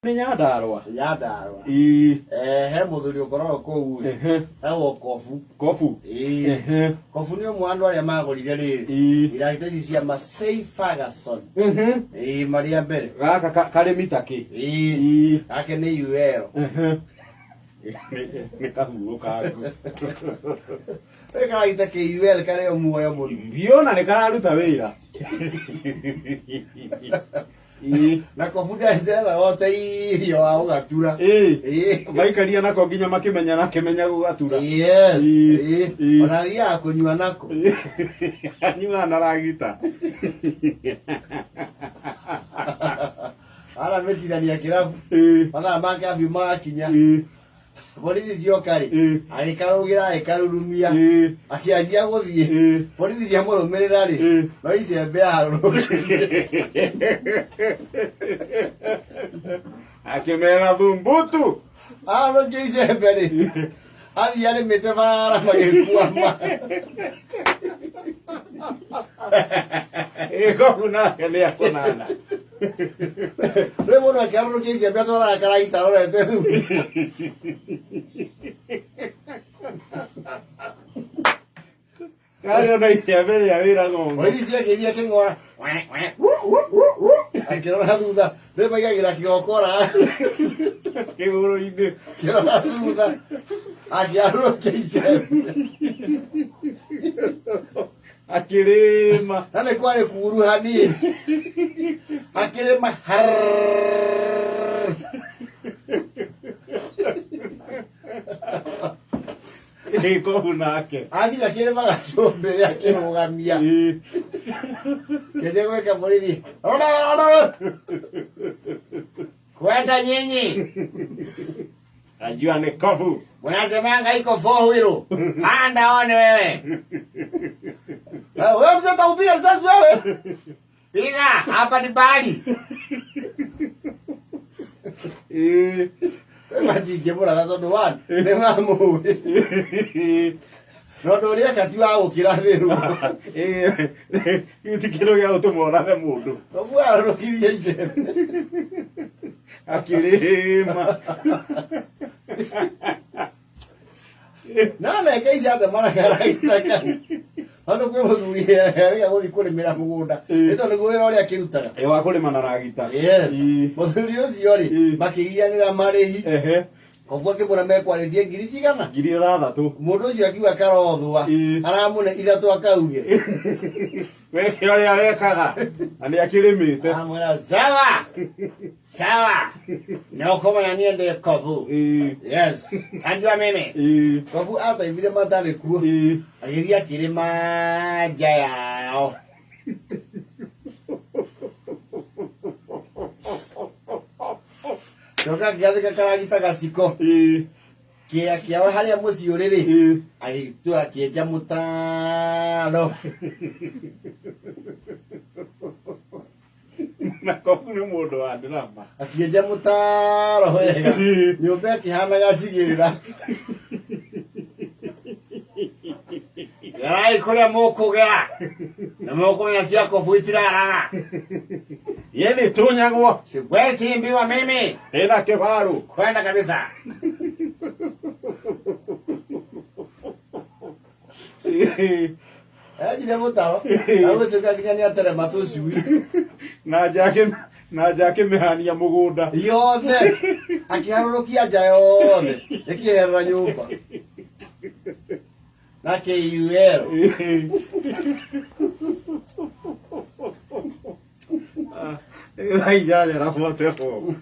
Nĩ Nyandarũa? Nyandarũa. Ĩĩ. Eh, he mũthuri ũkoragwo kũu ĩ. Etagwo Kobu. Kobu? Ĩĩ. Kobu nĩ ũmwe wa andũ arĩa magũrire rĩrĩ. Iragita ici cia Massey Ferguson. Ĩĩ, marĩ a mbere. Gaka karĩ mita kĩ? Ĩĩ. Gake nĩ UL. Nĩ kahurũkangu. Wĩ karagita KUL karĩ o muoyo mũno. Biũ na nĩ kararuta wĩra. Ĩĩ. Nako bunda ndethaga ũteithio wa gũgatura. Ĩĩ. Ĩĩ. Maikaria nako nginya makĩmenya na akĩmenya gũgatura. Yes. Ĩĩ. Ĩĩ. Ĩĩ. Ona athiaga kũnyua nako. Anyuaga na ragita. Ara mĩtirania kĩrabu. Ĩĩ. Mathaa ma kĩrabu magakinya. Ĩĩ. Borithi cioka rĩ, agĩkarũgĩra agĩkarurumia, akĩanjia gũthiĩ. Borithi ciamũrũmĩrĩra rĩ, no icembe aharũrũkire. Akĩmera thumbutu. Aharũrũkia icembe rĩ, athiĩ arĩmĩte bara magĩkuama. Ĩkobu nake nĩ akũnana. Rĩu mũndũ akĩharũrũkia icembe atwaraga karagita arorete thutha. Karĩ ona icembe rĩa wĩra ng'ongo. Borithi ciakĩria akĩng'ora akĩrora thutha rĩu maigagĩra kĩgokora Kĩgũrũ-inĩ. Akĩrora thutha akĩharũrũkia icembe. Akĩrĩma. Na nĩ kwarĩ kuru hanini akĩrĩma harrrr. Ĩkobu nake. Akinya kĩrĩma gacũmbĩrĩ akĩrũgamia. Kĩnje gwĩka borithi. Rora, rora. Kwenda nyinyi. Najua ni kobu. Unasemanga iko four wheel. Panda one wewe. Eh, wewe mzee utakupiga risasi wewe. Piga, hapa ni mbali. Matingĩmũraga tondũ one nĩ mamũĩ. Na ũndũ ũrĩa eka ti wa gũkĩrathĩrwo. Ĩĩ, ti kĩndũ gĩa gũtũma ũrathe mũndũ. Koguo arũrũkirie icembe. Akĩrĩma. Na meke ici atemanaga ragita kau. Tondũ kwĩ mũthuri erĩga gũthiĩ kũrĩmĩra mũgũnda. Nĩ tondũ nĩguo wĩra ũrĩa akĩrutaga. Ĩ wa kũrĩma na ragita. Yes. Ĩĩ. Mũthuri ũcio rĩ, makĩgianĩra marĩhi. Koguo akĩmwĩra mekwarĩtie ngiri cigana? 6,000. Mũndũ ũcio akiuga karothwa. Aramũne ithatũ akauge. Weke ũrĩa wekaga. Na nĩ akĩrĩmĩte. Aramwĩra sawa. Sawa. Nĩ ũkũmenya niĩ ndĩ kobu. Yes. Kanjua mimi. Kobu ataibire matarĩ kuo. Agĩthiĩ akĩrĩma nja yao. Coka akĩgathĩka karagita gaciko. Kĩea kĩao harĩa mũciĩ ũrĩ rĩ, agĩtua akĩenja mũtaro. Na kobu nĩ mũndũ wa drama. Akĩenja mũtaro wega. Nyũmba ĩkĩhana gacigĩrĩra. Gerai kũrĩa mũkũgera. Nĩ mũkũmenya cia kobu itiraraga. Ye nĩ tunyagwo. Siwezi imbiwa mimi. Ĩna kĩbaru. Kwenda kabisa. Enjire mũtaro. Agũtuĩka nginya nĩ aterema tũcui. Na njake na njake mĩhania mũgũnda. Yothe. Akĩharũrũkia nja yothe. Ĩkĩeherera nyũmba. Na KUL. Thaa 8:44.